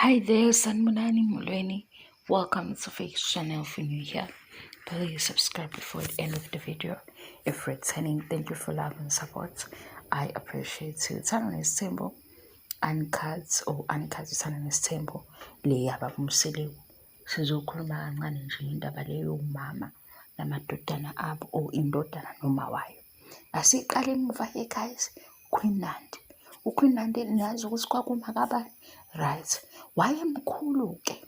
Hi there, Sanibonani Molweni. Welcome to Face Channel. If you're new here, please subscribe before the end of the video. If returning, thank you for love and support. I appreciate you. Uthando Nesithembu Uncut or Uncut Uthando Nesithembu le yababa uMseleku. Sizokhuluma kancane nje ngendaba le yomama namadodana abo or indodana noma wayo. Asiqale emuva-ke guys, Queen Nandi. UQueen Nandi niyazi ukuthi kwakumakabani? Right. Wayemkhulu-ke.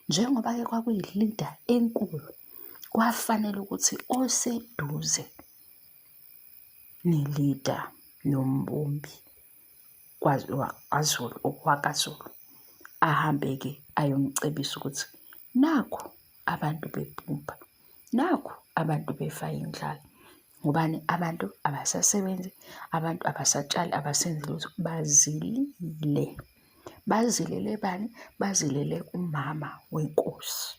Njengoba-ke kwakuyi-leader enkulu, kwafanele ukuthi oseduze ne-leader nombumbi kwaZulu, owakaZulu, ahambe-ke ayomcebisa ukuthi nakhu abantu bebhubha, nakhu abantu befa yindlala. Ngobani? Abantu abasasebenzi, abantu abasatshali, abasenzi lutho, bazilile. Bazilele bani? Bazilele umama wenkosi.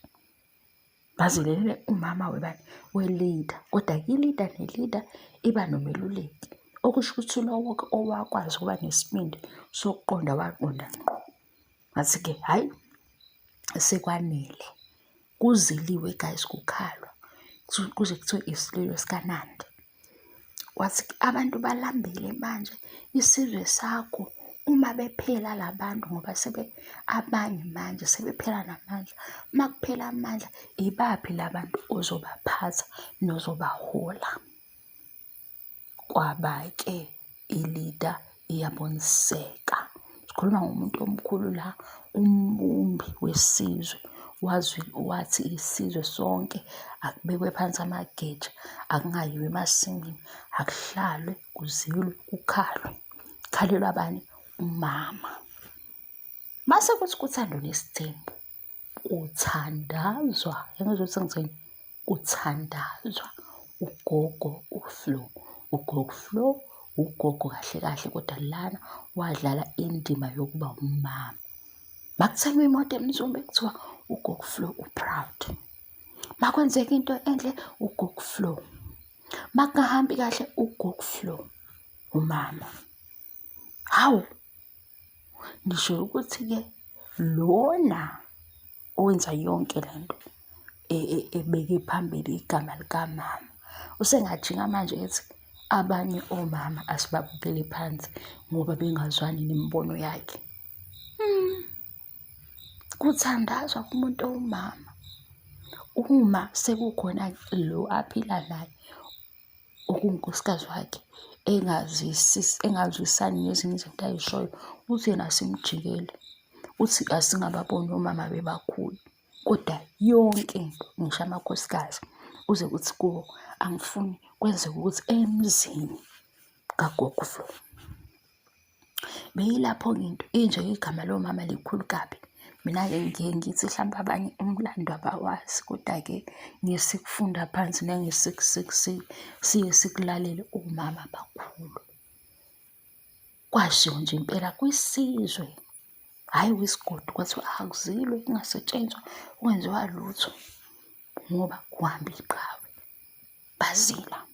Bazilele umama webani? We-leader. Kodwa i-leader ne-leader iba nomeluleki. Okusho ukuthi lowo-ke owakwazi ukuba nesibindi sokuqonda waqonda ngqo. Ngathi-ke hhayi sekwanele. Kuziliwe guys kukhalwa kuze kuthiwe isililo sikaNandi. Wathi abantu balambile manje isizwe sakho uma bephela la bantu ngoba sebe abanye manje sebephela namandla. Uma kuphela amandla ibaphi la bantu ozobaphatha nozobahola? Kwaba-ke i-leader iyaboniseka. Sikhuluma ngomuntu omkhulu la, umbumbi wesizwe. Wazi wathi isizwe sonke akubekwe phansi amageja, akungayiwa emasimini, akuhlalwe kuzilwe kukhalwe. Kukhalelwa bani? Umama. Mase kuthi kuthando nesithembu, kuthandazwa, yangizwa ukuthi ngithini? Kuthandazwa ugogo uFlo. Ugogo uFlo ugogo kahle kahle kodwa lana wadlala indima yokuba umama. Makuthengwa imoto eMzumbe kuthiwa ugogo Flo u-proud. Makwenzeka into enhle ugogo Flo. Makungahambi kahle ugogo Flo umama. Hawu, ngisho ukuthi-ke lona owenza yonke le nto e, e, ebeke phambili igama likamama usengajika manje ethi abanye omama asibabukele phansi ngoba bengazwani nemibono yakhe. Hmm. Kuthandazwa kumuntu owumama uma sekukhona lo aphila naye okuwunkosikazi wakhe engazwisisi engazwisani nezinye izinto ay'shoyo, uthi yena asimjikele. Uthi asingababoni omama bebakhulu, kodwa yonke into ngisho amakhosikazi uze kuthi kuwo angifuni kwenzeke ukuthi emzini kagogo uFlo. Beyilapho-ke into inje igama lomama likhulu kabi. Mina-ke ngiye ngithi hlampe abanye umlando abawazi koda-ke ngiye sikufunda phansi siye sikulalele omama abakhulu. Kwashiwo nje impela kwisizwe, hhayi kwisigodi kwathiwa akuzilwe kungasetshenzwa kungenziwa lutho ngoba kuhamba iqhawe, bazila.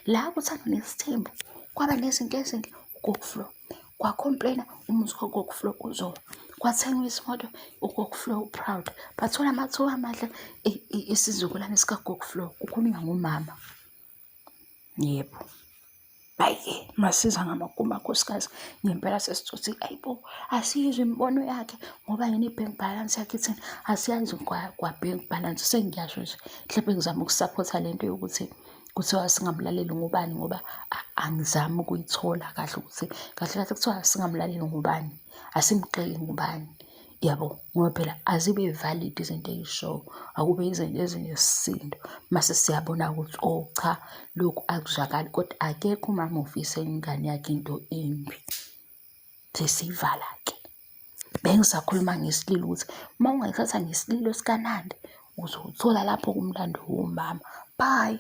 La kuThando Nesithembu kwaba nezinto ezinhle uGogo Flo kwa-complain-a umuzi kaGogo Flo uzowa. Kwathengwa izimoto uGogo Flo u-proud. Bathola amathuba amahle isizukulwane sikaGogo Flo kukhulunywa ngomama. Yebo. Hhayi-ke masiza ngamakhosikazi ngempela sesithuthi ayi bo asiyizwe imibono yakhe ngoba yena i-bank balance yakhe ithini asiyazi kwa-bank balance sengiyasho nje mhlawumbe ngizama ukusaphotha le nto yokuthi kuthiwa singamlaleli ngobani ngoba angizami ukuyithola kahle ukuthi kahle kahle kuthiwa singamlaleli ngobani asimgxeki ngobani. Yabo, ngoba phela azibe valid izinto ey'shoyo, akube izinto ezinesisindo. Mase siyabona ukuthi oh cha, lokhu akuzwakali kodwa akekho umama ofisela ingane yakhe into embi. Sesiyivala-ke. Bengisakhuluma ngesililo ukuthi uma ungayithatha ngesililo sikaNandi uzowuthola lapho kumlando womama. Bye.